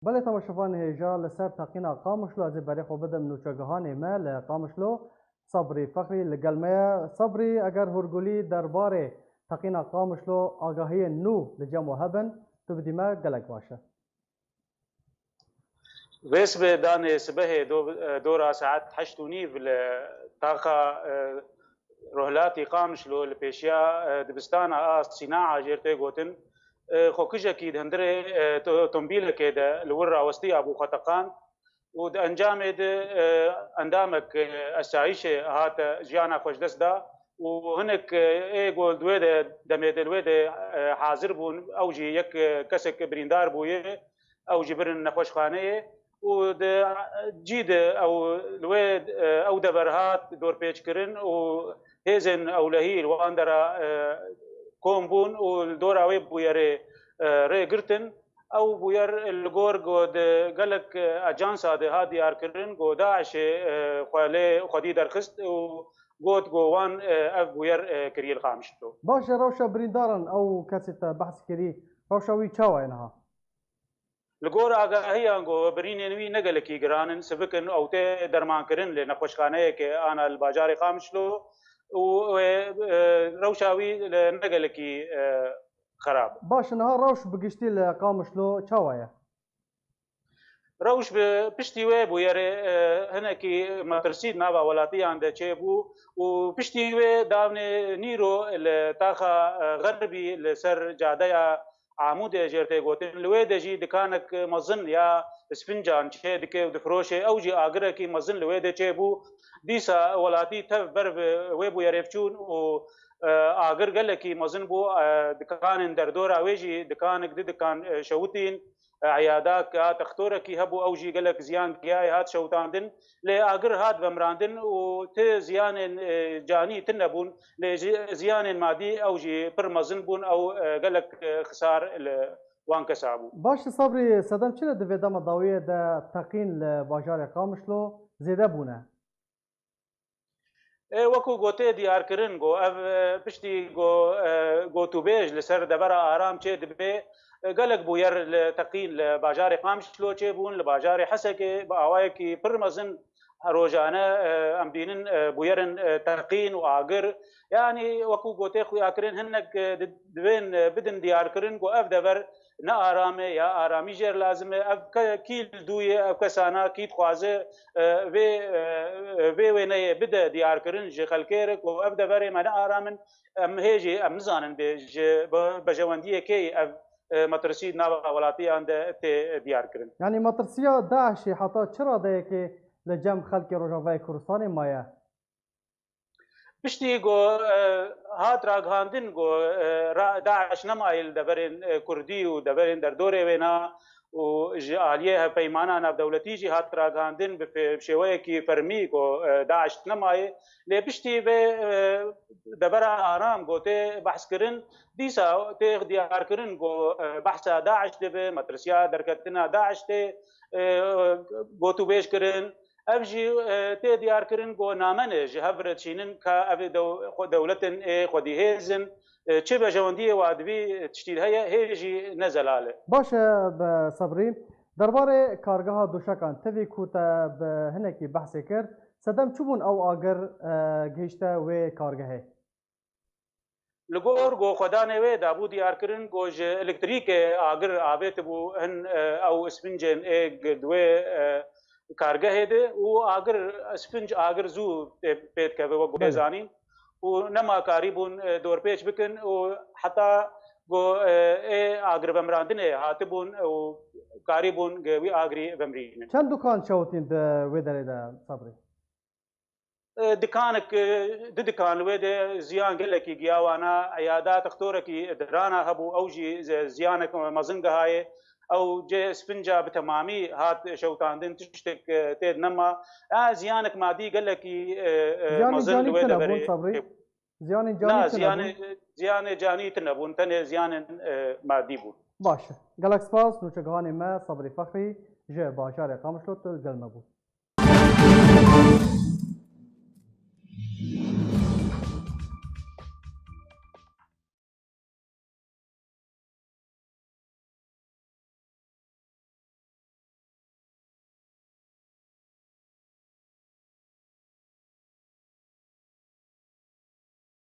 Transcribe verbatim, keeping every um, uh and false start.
Belê temaşevanê hêja, li ser teqîna Qamişlo ez ê berê xwe bidim nûçegihanê me li Qamişlo, Sabrî Fexrî li gel me ye. Sabrî, eger hûrgulî derbarê teqîna Qamişlo agahiyên nû li cem we hebin, tu bidî me gelek baş e. Vê sibê danê sibehê do-, dora saet heşt û nîv li taxa, e, Rohilatî Qamişlo li pêşiya, e, dibistana a Sînaa jêr tê gotin, e, xwekujekî di hundirê, e, to-, tombîlekê de li wir rawestî abû xwe teqand û di encamê de, e, endamek, e, esayîşê hate jiyana xwe ji dest da û hinek, e, ê ku li wê de demê de li wê de, e, hazir bûn, ew jî yek, e, kesek birîndar bûye, ew jî birin nexweşxaneyê û di cî de ew li wê, e, ew dever hat dorpêçkirin û hêzên ewlehî li wan dera, e, kom bûn û li dora wê bûyerê, e, rê girtin. Ew bûyer li gor ku di gelek, e, ajansa de hat diyarkirin ku DAIŞê, e, xwe lê xwedî derxist û got ku wan, e, ev bûyer, e, kiriye li Qamişlo. Baş e, rewşa birîndaran ew kesê te behs kirî, rewşa wî çawa ye niha? Li gor agahiyan ku birînên wî ne gelekî giran in, sivik in, ew tê dermankirin li nexweşxaneyeke ana li bajarê Qamişlo û, e, e, rewşa wî li ne gelekî, e, xerab. Baş e, niha rewş bi giştî li Qamişlo çawa ye? Rewş bi piştî wê bûyerê, e, hinekî metirsî di nava welatiyan de çêbû û piştî wê davnê nîro li taxa, e, Xerbî li ser cadeya Amûdê jêr tê gotin. Li wê de jî dikanek mezin ya spincan çê dike û difiroşe. Ew jî agirekî mezin li wê de çêbû. Dîsa welatî tev ber bi wê bûyerê çûn û, e, agir gelekî mezin bû. E, dikanên derdora wê jî dikanek, du dikan, e, şewitîn. E, eyada ka textorekî hebû, ew jî gelek ziyan gihayê, hat şewitandin. Lê agir hat vemirandin û ti ziyanên, e, canî tune bûn. Lê ji ziyanên madî ew jî pir mezin bûn, ew, e, gelek, e, xisar li wan kesa bû. Baş e Sabrî, sedem çi ne di vê dema dawiyê de teqîn li bajarê Qamişlo zêde bûne? E, wekû gotê diyarkirin ku ev, e, piştî ku, e, gotûbêj li ser devera aram çê dibe, e, gelek bûyer li teqîn li bajarê Qamişlo çêbûn, li bajarê Hesekê bi awayekî pir mezin rojane, e, em dînin, e, bûyerin, e, teqîn û agir. Yanî wekû gotê xuyakirin hinek, e, di-, divên, e, bidin diyarkirin ku ev dever ne aram e ya aramî jêr lazim e. Ev ke-, kî li dû ye, ev kesana kî dixwaze, e, vê, e, vê wêneyê bide diyarkirin ji xelkê re ku ev deverê me ne aram in. Em hê jî em nizanin bê ji be-, bejewendiyê kê ev, e, metirsî nava welatiyan de tê diyarkirin. Yanî metirsiya DAIŞê heta çi radeyekê li cem xelkê Rojavayê Kurdistanê maye? Piştî ku, e, hat ragihandin ku, e, ra-, DAIŞ nemaye li deverên, e, Kurdî û deverên derdorê wêna û ji aliyê hevpeymana navdewletî jî hat ragihandin bi fe-, bi şêweyekî fermî ku, e, DAIŞ nemaye. Lê piştî vê, e, devera aram ku tê behskirin, dîsa tê diyarkirin ku, e, behsa DAIŞ dibe, metirsiya derketina DAIŞ tê, e, gotûbêj kirin. Ev jî, e, tê diyarkirin ku name ne ji hev re dişînin ka ev ê dew-, xwe-, dewletin ê xwedîhêz in, e, çi bejewendiyê wa divî tiştî heye, hê jî ne zelal e. Baş e, bi Sebrî. Derbarê kargeha duşekan tevî ku te bi hinekî behsê kir, sedem çi bûn ew agir, e, gihişte wê kargehê? Li gor ku xwedanê wê dabû diyarkirin ku ji elektrîkê agir avêtibû hin, e, ew spincên ê gird wê, e, kargehê de û agir, spinc agir zû tê pê dikeve wek Belê. Bê zanîn û nema karîbûn, e, dorpêç bikin û heta ku, e, ê agir vemirandinê hatibûn û karîbûn ge wî agirî vemirînin. Çend dukan şewitîn di wê derê de Sebrî? E, dikanek, e, du dikan li wê de ziyan gelekî giya wana, eyada textorekî dirana hebû, ew jî ze-, ziyanek mezin gihayê. Ew cê spinca bi temamî hat şewitandin, tiştek, e, tê nema. E, ziyanek madî gelekî, e, e, Ziyanê mezin canî li wê tune bûn, deverê Sebrî? Ziyanên Na, canî tune bûn? ziyanê, ziyanê canî tune bûn, tenê ziyanên, e, madî bûn. Baş e. Gelek spas, nûçegihanê me Sebrî Fexrî ji bajarê Qamişlo tu li gel me bû.